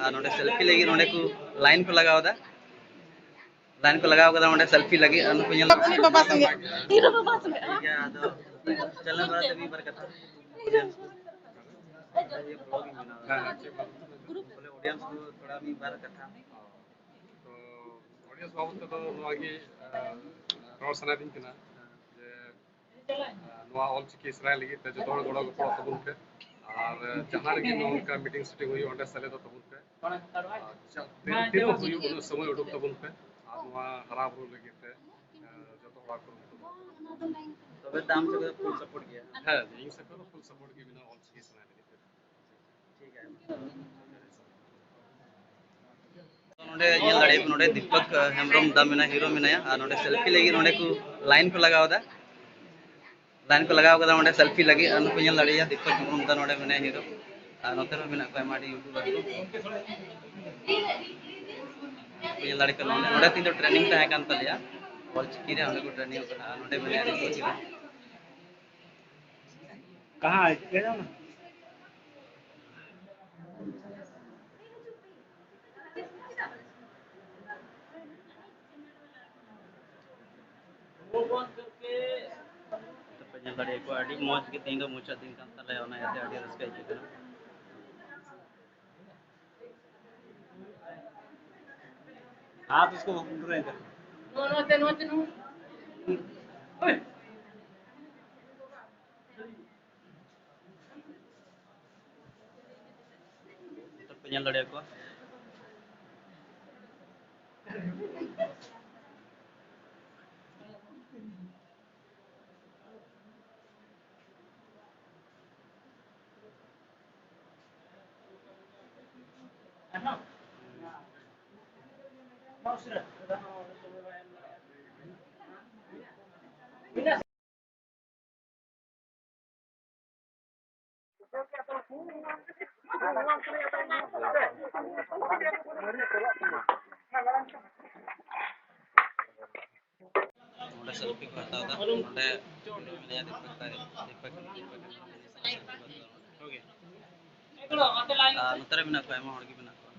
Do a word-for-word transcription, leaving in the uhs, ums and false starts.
ᱟᱨ ᱱᱚᱰᱮ ᱥᱮᱞᱯᱷᱤ ᱞᱟᱹᱜᱤᱫ ᱱᱚᱰᱮ ᱠᱚ ᱞᱟᱭᱤᱱ ᱠᱚ ᱞᱟᱜᱟᱣ ᱮᱫᱟ᱾ ᱞᱟᱭᱤᱱ ᱠᱚ ᱞᱟᱜᱟᱣ ᱠᱟᱫᱟ ᱚᱸᱰᱮ ᱥᱮᱞᱯᱷᱤ ᱞᱟᱹᱜᱤᱫ᱾ ᱟᱨ ᱱᱩᱠᱩ ᱧᱮᱞ ᱩᱱᱤ ᱵᱟᱵᱟ ᱥᱚᱸᱜᱮ, ᱦᱤᱨᱳ ᱵᱟᱵᱟ ᱥᱚᱸᱜᱮ᱾ ᱴᱷᱤᱠ ᱜᱮᱭᱟ, ᱟᱫᱚ ᱪᱮᱱᱮᱞ ᱵᱟᱨᱮᱛᱮ ᱢᱤᱫ ᱵᱟᱨ ᱠᱟᱛᱷᱟ᱾ ᱵᱚᱞᱮ, ᱚᱰᱤᱭᱮᱱᱥ ᱠᱚ ᱛᱷᱚᱲᱟ ᱢᱤᱫ ᱵᱟᱨ ᱠᱟᱛᱷᱟ᱾ ᱛᱚ, ᱚᱰᱤᱭᱮᱱᱥ ᱵᱟᱵᱚᱫ ᱛᱮᱫᱚ ᱱᱚᱣᱟ ᱜᱮ, ᱟᱸ, ᱨᱚᱲ ᱥᱟᱱᱟᱭᱮᱫᱤᱧ ᱠᱟᱱᱟ ᱡᱮ, ᱟᱸ, ᱱᱚᱣᱟ ᱚᱞᱪᱤᱠᱤ ᱥᱮᱬᱟᱭ ᱞᱟᱹᱜᱤᱫ ᱛᱮ ᱡᱚᱛᱚ ᱦᱚᱲ ᱜᱚᱲᱚ ᱜᱚᱯᱚᱲᱚᱜ ᱛᱟᱵᱚᱱ ᱯᱮ᱾ ᱟᱨ, ᱟᱸ, ᱡᱟᱦᱟᱸ ᱨᱮᱜᱮ ᱱᱚᱝᱠᱟ ᱢᱤᱴᱤᱝ ᱥᱤᱴᱤᱝ ᱦᱩᱭᱩᱜᱼᱟ, ᱚᱸᱰᱮ ᱥᱮᱞᱮᱫᱚᱜ ᱛᱟᱵᱚᱱ ᱯᱮ᱾ ᱟᱨ ᱡᱟ-, ᱛᱤᱱ-, ᱛᱤᱱᱟᱹᱜ ᱦᱩᱭᱩᱜ, ᱩᱱᱟᱹᱜ ᱥᱚᱢᱚᱭ ᱩᱰᱩᱠ ᱛᱟᱵᱚᱱ ᱯᱮ᱾ ᱟᱨ ᱱᱚᱣᱟ ᱦᱟᱨᱟ ᱵᱩᱨᱩ ᱞᱟᱹᱜᱤᱫ ᱛᱮ, ᱟᱸ, ᱡᱚᱛᱚ ᱦᱚᱲ ᱠᱩᱨᱩᱢᱩᱴᱩ ᱢᱟ᱾ ᱛᱚᱵᱮ ᱫᱟᱢ ᱥᱮᱫ ᱫᱚ ᱯᱷᱩᱞ ᱥᱟᱯᱳᱨᱴ ᱜᱮᱭᱟ? ᱦᱮᱸ, ᱤᱧ ᱥᱮᱫ ᱠᱷᱚᱱ ᱫᱚ ᱯᱷᱩᱞ ᱥᱟᱯᱳᱨᱴ ᱜᱮ ᱢᱮᱱᱟᱜᱼᱟ ᱚᱞᱪᱤᱠᱤ ᱥᱮᱬᱟᱭ ᱞᱟᱹᱜᱤᱫ ᱛᱮ᱾ ᱱᱚᱰᱮ ᱧᱮᱞ ᱫᱟᱲᱮᱭᱟᱜ ᱠᱟᱱᱟ, ᱱᱚᱰᱮ ᱫᱤᱯᱚᱠ ᱦᱮᱢᱵᱨᱚᱢ ᱫᱟ ᱢᱮᱱᱟᱭᱟ, ᱦᱤᱨᱳ ᱢᱮᱱᱟᱭᱟ, ᱟᱨ ᱱᱚᱰᱮ ᱥᱮᱞᱯᱷᱤ ᱞᱟᱹᱜᱤᱫ ᱱᱚᱰᱮ ᱠᱚ ᱞᱟᱭᱤᱱ ᱠᱚ ᱞᱟᱜᱟᱣ ᱮᱫᱟ᱾ ᱞᱟᱭᱤᱱ ᱠᱚ ᱞᱟᱜᱟᱣ ᱠᱟᱫᱟ ᱱᱚᱰᱮ ᱥᱮᱞᱯᱷᱤ ᱞᱟᱹᱜᱤᱫ, ᱟᱨ ᱱᱩᱠᱩ ᱧᱮᱞ ᱫᱟᱲᱮᱭᱟᱜᱼᱟ, ᱫᱤᱯᱚᱠ ᱦᱮᱢᱵᱨᱚᱢ ᱫᱟ ᱱᱚᱰᱮ ᱢᱮᱱᱟᱭᱟ, ᱦᱤᱨᱳ᱾ ᱟᱨ ᱱᱚᱛᱮ ᱨᱮᱦᱚᱸ ᱢᱮᱱᱟᱜ ᱠᱚᱣᱟ ᱟᱭᱢᱟ ᱟᱹᱰᱤ ᱭᱩᱴᱩᱵᱟᱨ ᱠᱚ᱾ ᱱᱩᱠᱩ ᱧᱮᱞ ᱫᱟᱲᱮ ᱠᱟᱱᱟ, ᱱᱚᱰᱮ, ᱱᱚᱰᱮ ᱛᱤᱧ ᱫᱚ ᱴᱨᱮᱱᱤᱝ ᱛᱟᱦᱮᱸ ᱠᱟᱱ ᱛᱟᱞᱮᱭᱟ, ᱚᱞ ᱪᱤᱠᱤ ᱨᱮ ᱚᱸᱰᱮ ᱠᱚ ᱴᱨᱮᱱᱤᱝ ᱠᱟᱱᱟ, ᱟᱨ ᱱᱚᱰᱮ ᱢᱮᱱᱟᱭᱟ ᱫᱤᱯᱚᱠ ᱦᱤᱨᱳ᱾ ᱠᱟᱦᱟᱸ ᱦᱮ? ᱛᱟᱯᱮ ᱧᱮᱞ ᱫᱟᱲᱮᱭᱟᱠᱚᱣᱟ, ᱟᱹᱰᱤ ᱢᱚᱡᱽ ᱜᱮ ᱛᱮᱦᱮᱧ ᱫᱚ ᱢᱩᱪᱟᱹᱫ ᱫᱤᱱ ᱠᱟᱱ ᱛᱟᱞᱮᱭᱟ, ᱚᱱᱟ ᱤᱭᱟᱹᱛᱮ ᱟᱹᱰᱤ ᱨᱟᱹᱥᱠᱟᱹ ᱟᱹᱭᱠᱟᱹᱜ ᱠᱟᱱᱟ᱾ ᱦᱟᱛ ᱩᱥᱠᱳ ᱯᱩᱨᱟ ᱤᱫᱷᱟᱨ. ᱱᱚᱣᱟ, ᱱᱚᱣᱟ ᱛᱮ, ᱱᱚᱣᱟ ᱛᱮ, ᱱᱚᱣᱟ᱾ ᱱᱤᱛᱚᱜ ᱯᱮ ᱧᱮᱞ ᱫᱟᱲᱮᱭᱟᱠᱚᱣᱟ᱾ ᱱᱚᱰᱮ ᱥᱮᱞᱯᱷᱤ ᱠᱚ ᱦᱟᱛᱟᱣ ᱮᱫᱟ᱾ ᱱᱚᱰᱮ ᱢᱮᱱᱟᱭᱟ ᱫᱤᱯᱚᱠ ᱛᱟᱨᱮ, ᱫᱤᱯᱚᱠ, ᱫᱤᱯᱚᱠ ᱥᱮᱞᱯᱷᱤ ᱠᱚ ᱦᱟᱛᱟᱣ ᱮᱫᱟ᱾ ᱟᱨ ᱱᱚᱛᱮ ᱨᱮ ᱢᱮᱱᱟᱜ ᱠᱚᱣᱟ, ᱟᱭᱢᱟ ᱦᱚᱲ ᱜᱮ ᱢᱮᱱᱟᱜ ᱠᱚᱣᱟ᱾